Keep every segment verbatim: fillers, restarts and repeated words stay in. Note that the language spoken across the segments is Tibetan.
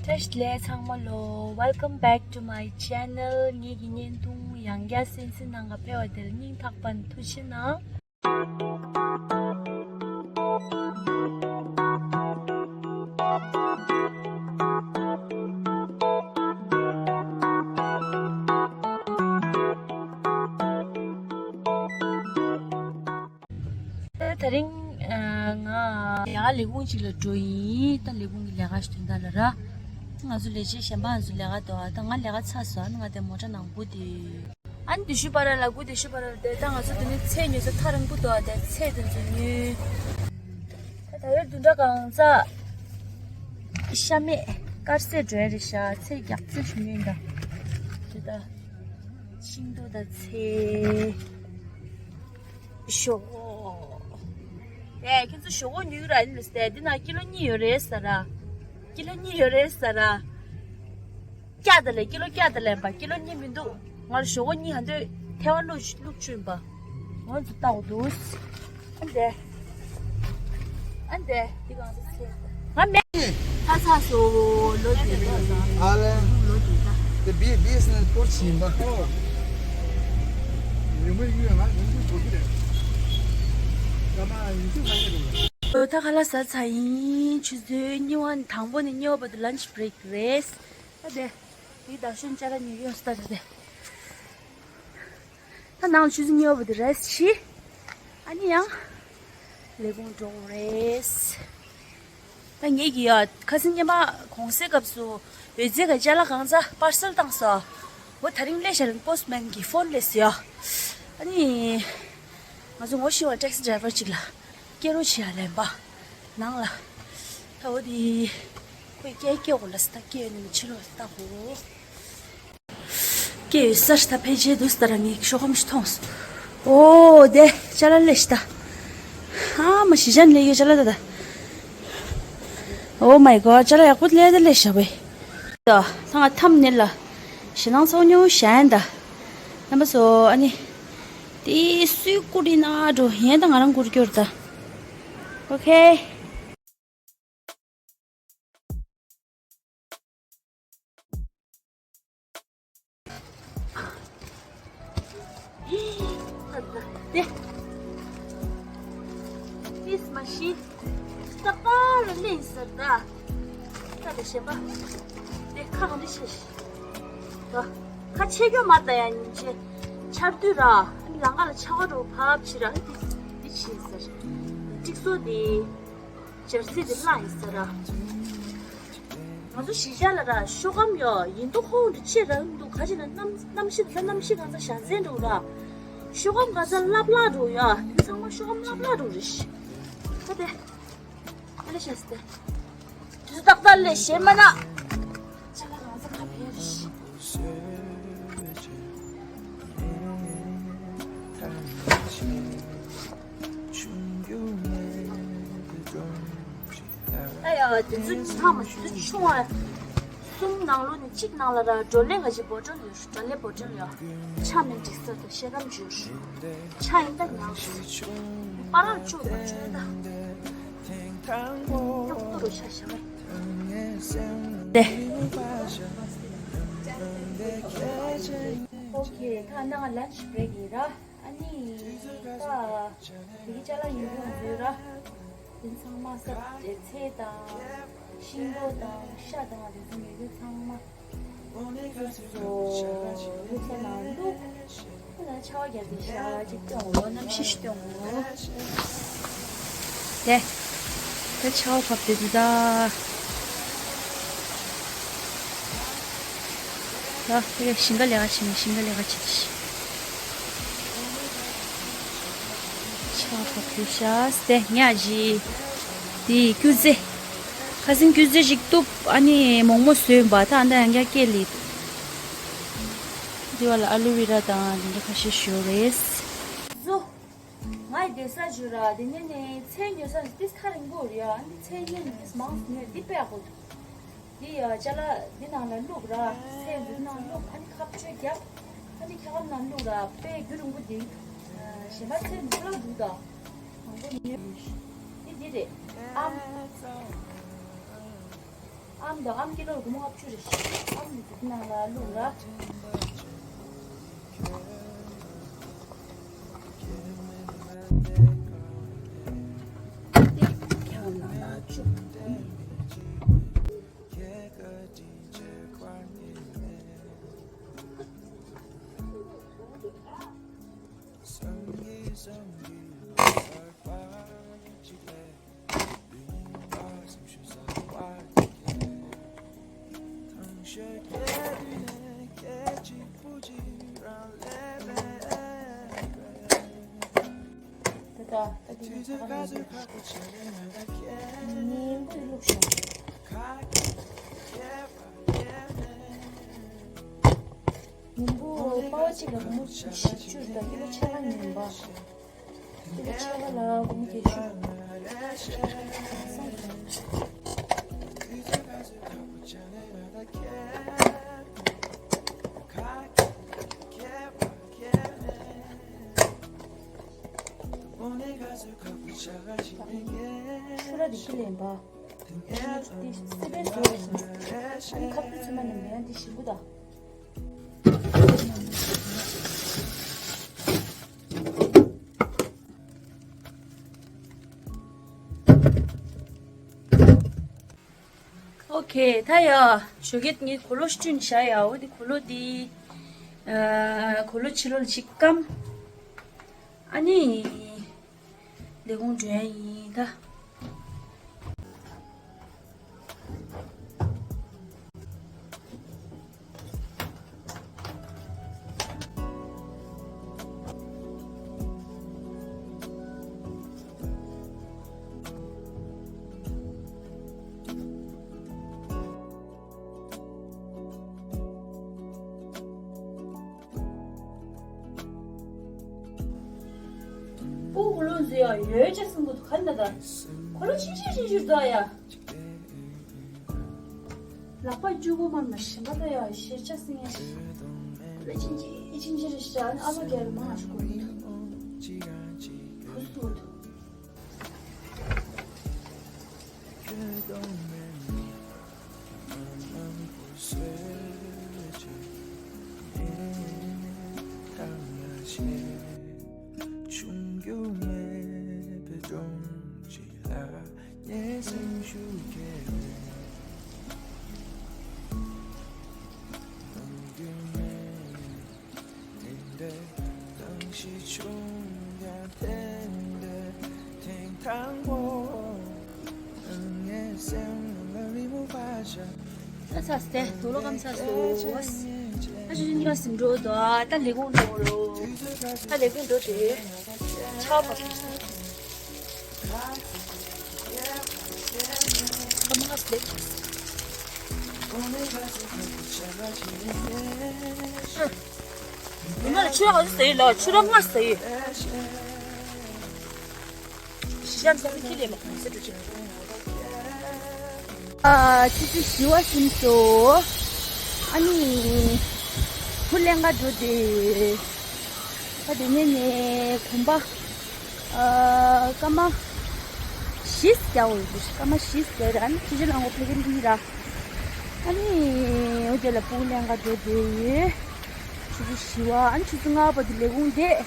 བཀྲ་ཤིས་བདེ་ལེགས་ཚང་མ་ལོ། Welcome back to my channel. ངེད་ཀྱི་བརྙན་ཐུང་ཡང་བསྐྱར་གསན་གཟིགས་གནང་ག་ཕེབས་པ་དེར་སྙིང་ཐག་པ་ནས་ཐུགས་རྗེ་གནང་། ད་རིང་ང་ཡ་ལས་ཁུངས་ཅིག་ལ་འགྲོ་ཡིན། ད་ལས་ཁུངས་ཀྱི་ལས་ཀ་ཞིག་དོན་དག་ལ་ར། ང་ཚོ་ལས་བྱེད་གཞན་པ་ང་ཚོ་ལས་ཀ་འདུག་ཨ་ད་ང་ལས་ཀ་ཚར་སོང་། ཨ་ནི་ང་དེ་མོ་ཊ་ནང་སྒུག་དེ། ཨ་ནི་དེ་ཤུ་པ་ར་ལ་སྒུག་དེ་ཤུ་པ་ར་ལ་དེ། ད་ང་ཚོ་དེ་ནི་ཚལ་ཉོ་ས་ཐག་རིང་པོ་འདུག་ཨ་དེ་ཚལ་དེ་ཚོ་ཉོས། ད་ད་ཡོད་བདུན་ཕྲག་གང་ཙག་ཤ་མེད་དཀར་ཟས་འགྲོ་ཡ་རེད་ཤག་ཚལ་རྒྱག་ཚད་ཞུ་ཉོས་ད། དེ་ད་ཤིང་ཏོག་དང་ཚལ། ཞོག་ཁོག་ཨེ། ཁྱེད་ཚོ་ཞོག་ཁོག་ཉོས་ར་ཡིན་ཟེར། འདི་ན་ཀི་ལོ་གཉིས་ཡོད་རེད་ཟེར་ར། ཀི་ལོ་གཉིས་ཡོད་རེད་ཟེར་ར། བརྒྱ་དང་ལས། ཀི་ལོ་བརྒྱ་དང་ལས་པ། ཀི་ལོ་གཉིས་མི་འདུག་ང་ལ་ཞོག་ཁོག་གཉིས་ཧ་འདོད་ཐལ་བ་བླུགས་བླུགས་བཅུག་ཡིན་པ། ང་ཚོ་ལྟ་འོ་འདུག་ཨ་འདས། ཨ་འདས། འདི་གང་ཚོ་ཚེ། ང་མེད། ཁ་ཚ་སོ་ལོ་དེ་ད། ཨ་ལེ། ལོ་དེ་ད། དེ་བི་བི་ཨེས་ཨེན་ཨེལ་པོར་ཕྱིན་པ། ཡོང་གི་ཡོད། ང་ཡོང་གི་འགྲོ་གི་རེད། ད་མ་ཡིན་ཚུལ་མ་ཉེས་འགྲོ། ད་ཁ་ལག་ཟ་ཚར་ཡིན། ཆུ་ཚོད་གཉིས་པ་དང་པོ་ནས་གཉིས་པ་བར་དུ་ལན་ཆི་བྷི་རེག་རེད། ད་དེ། དེ་ད་ཤོན་ཅ་ལག་ཉོས་ཡོང་སྟ་རེད་དེ། ད་ནང་ཆུ་ཚོད་གཉིས་པ་བར་དུ་རེ་སི་ཊི་བྱས། ཨ་ནི་ཡང་ལས་ཁུངས་འགྲོ་དགོས་རེད། ད་ངེད་ཀྱིས་ཡ་ཁ་སང་ཉི་མ་གུང་སེང་སྐབས་སུ་འོད་ཟེར་གྱི་ཅ་ལག་གང་ཚ་པར་སལ་བཏང་སོང་། འོ་ད་རིང་སླེབས་ཤག་རེད། པོ་སི་ཊི་མེན་གྱིས་ཕོན་སླེབས་སོང་ཡ། ཨ་ནི་ང་ཚོ་ངོ་ཤེས་པ་ཊེག་སི་ཌ་རའི་ཝར་ཅིག་ལ་སྐྱེལ་རོགས་བྱེད་ཡ་ལན་པ་ནང་ལ། ད་འོ་དེ་ཁོས་སྐྱེལ་སྐྱེལ་དགོས་ལ་ཟེར། ད་སྐྱེལ་ཡོད་ན་མི་ཕྱི་ལོགས་ལྟ་དགོས། སྐྱེ་ཡོད་ས་ཞིག་ད་ཕལ་ཆེར་འདུག་སེ་ད་རང་ངས་ཤོག་སྒམ་ཞིག་མཐོང་སོང་། ཨོ་དེ་ཅ་ལག་ལས་ཤི་ད། ཨ་མ་ཞི་ཅན་ལས་ཡོད་ཅ་ལག་ད་ད། Oh my god ཅ་ལག་ཡག་པོ་ལས་ད་ལས་ཤ་བས། ད་ད་ང་ཐམ་ནེ་ལ་ཞེ་ནང་ཚོགས་ཉུང་ཞན་ད། རྣམ་པ་ཚོ་ཨ་ནི། དེ་སུས་བསྐུར་ཡིན་ན་འགྲོ་ཡན་ད་ང་རང་བསྐུར་རྒྱུར་ད། ཨོ་ཁེ། དེ། ཏིས་མ་ཤི། ཏག་ཏག་ལ་ལེན་ཟེར་ད། ད་ལ་ཞེན་པ། དེ་ཁ་གང་འདྲ་ཆེ་ཤི། ད། ཁ་ཆེ་རྒྱུ་མ་ད་ཡ་ཉིན་ཆེ། ཆར་དུས་ར། ལང་ཀ་ལ་ཆར་པ་འགྲོ་བབ་ཕྱི་ར། དེ་དེ་ཆེ་ཟེར། ཏིག་སོ་དེ། ཇར་སི་དེ་བླངས་ཡིན་ཟེར་ར། ང་ཚོ་གཞིས་ཆགས་ལ་ར་ཤོག་སྒམ་ཡོད་ཡིན་འདུག་ཁོང་དུ་ཆེ་ར་འདུག་ཁ་ཅིག་ན་གནམ་གནམ་གཤིས་ད་གནམ་གཤིས་གང་ཚ་ཞག་མཚན་འགྲོ་ར། ཤོག་སྒམ་གང་ཚ་ལབ་ལ་འགྲོ་ཡ། དེ་ཚང་མ་ཤོག་སྒམ་ལབ་ལ་འགྲོ་རེ་ཤི། ཁ་དེ། ཨ་ལེ་ཤ་སྟེ། དུས་ཏག་ཏག་ལས་ཤེས་མ་ན། ཅ་ལག་གང་ཚ་ཁ་ཕེ་རེ་ཤི། ཨ་ཡ། དེ་ཚོ་ཚང་མ་ཞུ་ཆུང་བ། གསུམ་ནང་ལོ་ནི་གཅིག་ནང་ལ་ར་བགྲོ་གླེང་ག་ཅིག་བོ་ཊལ་ཡོད། བགྲོ་གླེང་བོ་ཊལ་ཡོད། ཆ་མིན་འགྲིག་ས་དང་ཤེ་སྐམ་འཇུར། ཆ་ཡིན་ད་ཉག་པ་ར་བཅུག་ད་བཅུག་ད། ཉག་པོ་རུ་ཆ་ཤ་མེད། དེ། ཨོ་ཁེ། ད་ནང་ལན་ཆི་བྷི་རེག་ཡིན་ར། ཨ་ནི་ད་དེ་གི་ཅ་ལག་ཡིན་དུས་ང་ཚོའི་ར། དེ་ཚང་མ་ས་ཚལ་དང་ཤིང་ཏོག་དང་ཤ་དང་དེ་ཚོ་ཉོས་དུས་ཚང་མ་ཚོ་ལུག་ས་ནང་བླུགས། ཁོ་ན་ཆར་པ་བརྒྱབ་དེ་ཤ་ཅིག་སྟོན་འོ། གནམ་གཤིས་ཤིག་སྟོན་འོ། དེ། དེ་ཆར་པ་བབས་དེ་འདུག་ད། ད་དེ་ཞིང་ཁ་ལས་ཀ་བྱེད་ནས་ཞིང་ཁ་ལས་ཀ་བྱེད་དེ་ཤི། ཆར་པ་བབས་དེ་ཤ་སྟེ་ཉ་ཇི། དེ་སྐྱུར་རྫས། ཁ་སང་སྐྱུར་རྫས་ཞིག་གཏུབ། ཨ་ནི་མོག་མོག་བཟོས་པ་ད་ཨ་འདྲ་ཡང་བསྐྱར་སྐྱེལ་ལེ། འདི་བ་ལ་ཨ་ལུ་བི་ར་དང་འདི་འདྲ་ཁ་ཤས་ཞོ་རེད། བཟོ། ང་ཡི་བསྡད་ས་བརྗོད་ར། དེ་ནས་ནས་ཚལ་ཉོ་ས་ནས་ཏིས་ཐག་རིང་པོ་རེད་ཡ། ཨ་ནི་ཚལ་ཉོས་ནས་ཏིས་མང་སུ་ཉོས། འདི་དཔེ་ཡག་པོ་འདུག་འདི་ཡ་ཅ་ལག་འདི་ནང་ལ་བླུགས་ར། ཚལ་འདི་ནང་བླུགས། ཨ་ནི་ཁ་བཅོས་རྒྱབ། ཨ་ནི་ཁྱེད་ཀ་ནང་བླུགས་ར། དཔེ་རྒྱུན་རིང་པོ་འདུག་གཞན་པ་ཚལ་འདི་ལ་འདུག་ད། མང་པོ་ཉོས། འདི་འདི་རེད། ཨ། ཨམ་དང་ཨམ་ཀི་ལོར་སྒོར་མོ་ལྔ་བཅུ་རེད་ཤག་ཨམ་ནི་དེ་ནང་ལ་བླུགས་ར། ད་ད་ད་དེ་ནས་ཚ་ག་ནང་དུ་ཉིན་དུ་བླུགས་ཤོག་ཉིན་པོ་པ་ཝ་གཅིག་ལ་སྒོར་མོ་བཞི་བཅུ་རེད། ད་ཀི་ལོ་ཕྱེད་ཀ་ཉིན་པ། ཀི་ལོ་ཕྱེད་ཀ་ལ་སྒོར་མོ་བརྒྱད་ཅུ། ཆུ་ར་དེ་ཁྱི་ལེན་པ། ཆུ་ར་དེ་སི་པན་བཟོ་རེད་ཟེར། ཨ་ནི་ཁ་པར་ཚོད་མ་ནི་མེད་ཡང་དེ་ཞིག་གུ་ད། ཨོ་ཁེ། ད་ཡ་ཞོགས་ཀས་ངས་གོས་ལོག་བསྐྲུན་བཞག་ཡ། འོ་དེ་གོས་ལོག་དེ། ཨ། གོས་ལོག་ཕྱི་ལོགས་ལ་ཞིག་སྐམ། ཨ་ནི། ལས་ཁུངས་འགྲོ་ཡ་ཡིན་ད། སྤུ་གུ་ལོ་འཛུལ་ཡ་ཡོད་ཅག་སྲིན་པོ་དུ་ག་ན་ད། ཁོ་ལོ་ཆིན་ཆིན་ཆིན་ཆིན་འདུག་ཡ། ལག་པ་བཅུ་དགུ་མ་མ་ཞིམ་པ་ད་ཡ་ཤེར་ཆ་སྲིན་ཡ། ཁོ་ལོ་ཆིན་ཆིན་ཆིན་ཆིན་རེ་ཤ་ཨ་ལོ་རྒྱལ་མ་ང་ཤི་གོ་ཡིན། ཕུ་སུ་དུ། ད་ཚ་སྟེ་དུག་ལོག་སྐམ་ཚ་སོ། ད་ཅི་ཅི་གཉིས་ཀ་ཟིན་འགྲོ་དོ། ད་ལས་ཁུངས་འགྲོ་རོ། ད་ལས་ཁུངས་འགྲོ་དེ། ཆ་བ། ཉི་མ་ལ་ཆུ་ཡག་ཟེར་ལ་ཆུ་ར་མ་ཟེར། ཞི་ཞམ་ས་ཁྱི་ལས་མ་ཟེར་འགྲོ་ཆེ། ཨ། ཆུ་ཆུ་ཞི་བ་ཟིན་སོ། ཨ་ནི། བུ་ལེན་ག་འགྲོ་དེ། ད་དེ་ནས་ནས་གོམ་པ། ཨ། སྐར་མ་བཞི་རྒྱག་འོས་ཀྱི། སྐར་མ་བཞི་རྒྱག་ར། ཨ་ནི་ཆུ་ཆུ་ལང་གོ་ཕེ་ཀེན་འདི་ར། ཨ་ནི་འོ་དེ་ལ་སྤུ་གུ་ལེན་ག་འགྲོ་དེ་ཡོད། ཆུ་ཆུ་ཞི་བ། ཨ་ནི་ཆུ་ཚོད་ལྔ་པ་དེ་ལས་ཁུངས་བསྡད།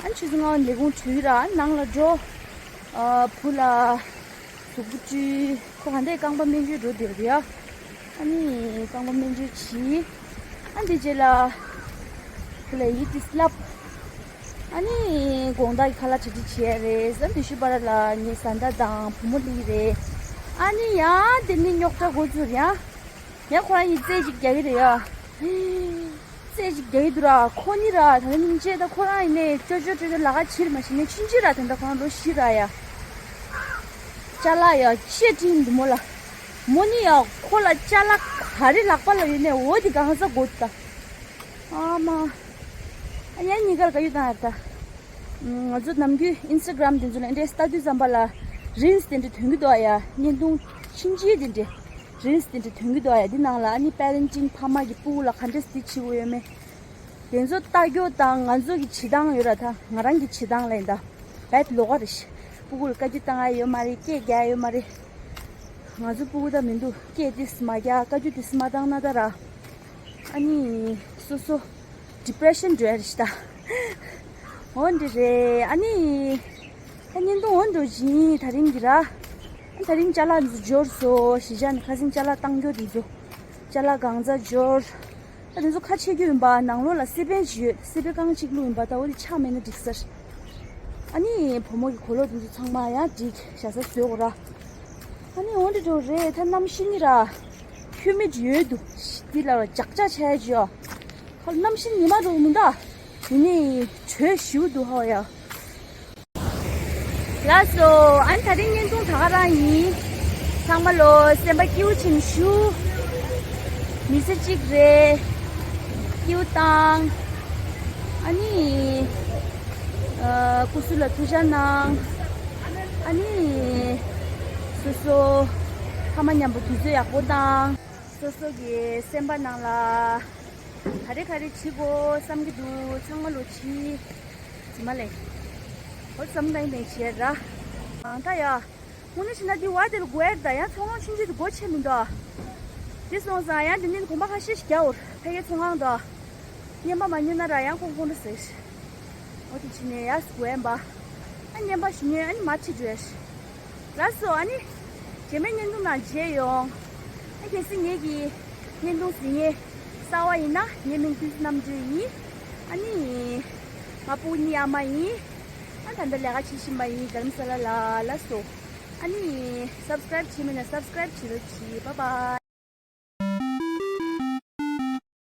ཨ་ནི་ཆུ་ཚོད་ལྔ་པ་ལས་ཁུངས་གྲོལ་ར། ཨ་ནི་ནང་ལ་འགྲོ། ཨ། བུ་ལ། གཟུགས་པོ་བཀྲུས། ཁོ་ག་འདྲས་རྐང་པ་སྨན་བཅོས་འགྲོ་བསྡད་རེད་ཡ། ཨ་ནི་རྐང་པ་སྨན་བཅོས་བྱས། ཨ་འདི་རྗེས་ལ་ཁོ་ལ་ཡིད་དེ་སླབ། ཨ་ནི་དགོང་དག་གི་ཁ་ལག་གྲ་སྒྲིག་བྱས་རེད། ཨ་འདི་ཤུ་པ་ར་ལ་ངའི་བཟའ་ཟླ་དང་བུ་མོ་སླེབས་རེད། ཨ་ནི་ཡ་དེ་ནི་རྙོག་དྲ་འགོ་ཚུགས་རེད་ཡ། ངས་ཁོ་རང་ཡིད་རྩེ་ཅིག་རྒྱག་གི་རེད་ཡ། རྩེ་ཅིག་རྒྱག་གི་འདུག་ར། ཁོ་ནི་ར་ད་ནི་སྙིང་རྗེ། ད་ཁོ་རང་ཡིན་ནའི་ཅོ་ཅོ་ཅོ་ཅོ་ལ་ཁ་ཕྱིར་མ་ཤི་ནས་ཕྱིན་ཅི་ར། ད་ད་ཁོ་རང་ལོ་བཞི་ར་ཡ། ཅ་ལག་ཡ་ཅེ་ཀྲིན་འདུག་མོ་ལ། མོ་ནི་ཡ་ཁོ་ལ་ཅ་ལག་ག་རེ་ལག་པ་ལ་ཡོད་ནའི་འོ་དེ་གང་ས་གོ་ད། ཨ་མ། ཨ་ཡ་གཉིས་ཀར་ག་ཡོད་དང་ཡར་ད། ང་ཚོ་ནམ་རྒྱུན་ཨིན་སི་ཊ་གྷ་རམ་དེ་ཚོ་ལ་འདྲའི་ལྟ་དུས་ཙམ་པ་ལ་རིལ་སི་དེ་འདྲ་ཐོན་གི་འདུག་ཨ་ཡ། བརྙན་ཐུང་ཕྱིན་ཅི་དེ་འདྲ། རིལ་སི་དེ་འདྲ་ཐོན་གི་འདུག་ཨ་ཡ། འདི་ནང་ལ་ཨ་ནི་པེ་རེན་ཊིང་ཕ་མ་གི་སྤུ་གུ་ལ་ག་འདྲ་སེ་བྱེད་དགོས་ཡོད་མེད། དེ་ཚོ་ལྟ་རྒྱུ་དང་ང་ཚོ་གི་བྱེད་སྟངས་ཡོད་ར། ད་ང་རང་གི་བྱེད་སྟངས་ལ་ཡིན་ད། བེད་ལོག་ག་རེ་ཤི། སྤུ་གུ་ལ་བཀའ་བཀྱོན་བཏང་ཡ་ཡོད་མ་རེད། སྐད་རྒྱག་ཡ་ཡོད་མ་རེད། ང་ཚོ་སྤུ་གུ་ད་མི་འདུག་སྐད་ཏིས་མ་རྒྱག་བཀའ་བཀྱོན་ཏིས་མ་བཏང་ན་ད་ར། ཨ་ནི་སོ་སོ་ཌི་པི་རེ་ཤན་འགྲོ་ཡ་རེད་ཤི་ད། འོ་འདི་རེད། ཨ་ནི་ད་བརྙན་ཐུང་འོ་འགྲོ་བཞིན་ད་རིང་གི་ར། ཨ་ད་རིང་ཅ་ལག་འདི་ཚོ་འབྱོར་སོ་གཞིས་ཆགས་ནས་ཁ་སང་ཅ་ལག་བཏང་རྒྱུ་འདི་ཚོ། ཅ་ལག་གང་ཚ་འབྱོར། ད་དེ་ཚོ་ཁ་ཕྱེ་རྒྱུ་ཡིན་པ། ནང་ལོགས་ལ་སི་པན་ཅིག་ཡོད། སི་པན་རྐང་གཅིག་བླུགས་ཡིན་པ། ད་འོ་དེ་ཆག་མེད་ན་འགྲིག་ས་རེད། ཨ་ནི་བུ་མོ་གི་གོས་ལོག་དེ་ཚོ་ཚང་མ་ཡང་འགྲིག་བཞག་ས་བཟོས་གོ་ར། ཨ་ནི་འོ་འདྲ་འགྲོ་རེད། ད་གནམ་གཤིས་ནི་ར་ཧུ་མིད་ཡོད་འདུག་འདི་ལ་ལྗགས་ལྗགས་བྱས་ཀྱི་ཡོད། ཁ་གནམ་གཤིས་ཉི་མ་འགྲོ་མི་འདུག་དེ་ནི་དྲོད་ཞིའུ་འདུག་ཧ་ཡ། ལགས་སོ། ཨ་ནི་ད་རིང་བརྙན་ཐུང་ད་ག་རང་ཡིན། ཚང་མ་ལོ་སེམས་པ་སྐྱིད་པོ་བྱེད་ཞུ། མི་ཚེ་གཅིག་རེད། སྐྱིད་པོ་བཏང་། ཨ་ནི་ཨ་སྐུ་གཟུགས་ལ་ཐུགས་ཅག་གནང་། ཨ་ནི་སོ་སོ་ཕ་མ་མཉམ་པོ་དུས་ཚོད་ཡག་པོ་བཏང་། སོ་སོ་གི་སེམས་པ་ནང་ལ་ག་རེ་ག་རེ་བྱེད་དགོས་བསམ་གྱི་འདུག་ཚང་མ་ལོ་བྱེད། ཇི་མ་ལས། འོ་བསམ་དང་ཡིན་བྱས་ར། ཨང་ད་ཡ། དངོས་གནས་བྱས་ན་འདི་བ་དེ་ལ་དགོས་ཡ་རེད་ད། ཡང་ཚོང་ཁང་ཆུང་ཆུང་དེ་སྒོ་ཕྱེ་མི་འདུག་དེ་སོང་ཙང་ཡང་དེ་ནས་གོམ་པ་ཁ་ཤས་ཤིག་རྒྱག་འོར་ཕ་གིའི་ཚོང་ཁང་དུ། བརྙན་པ་མ་ཉོས་ན་ར་ཡང་ཁོང་ཁོང་ཁྲོ་ཟེར། འོ་དེ་བྱས་ནས་ཡ་དགོས་ཡ་ཡིན་པ། ཨ་བརྙན་པ་ཞིག་ཉོས། ཨ་ནི་མར་ཁྲིད་འགྲོ་ཡ་ཤི། ལགས་སོ། ཨ་ནི་རྗེས་མའི་བརྙན་ཐུང་ནང་མཇལ་ཡོང་། ཨ་གལ་སྲིད་ངེད་ཀྱི་བརྙན་ཐུང་གཟིགས་མཁན་གསར་པ་ཡིན་ན་ངའི་མིང་ཏུན་ཙི་རྣམ་གྲོལ་ཡིན། ཨ་ནི་ང་སྤུ་གུ་གཉིས་ཨ་མ་ཡིན། ཨ་ད་ལྟ་ལས་ཀ་བྱེད་བཞིན་པ་ཡིན། དྷ་རམ་ས་ལ་ལ། ལགས་སོ། ཨ་ནི་སབ་སི་ཀ་རེབ་བྱེད་མེད་ན་སབ་སི་ཀ་རེབ་བྱེད་རོགས་གྱིས། བྷའི་བྷའི།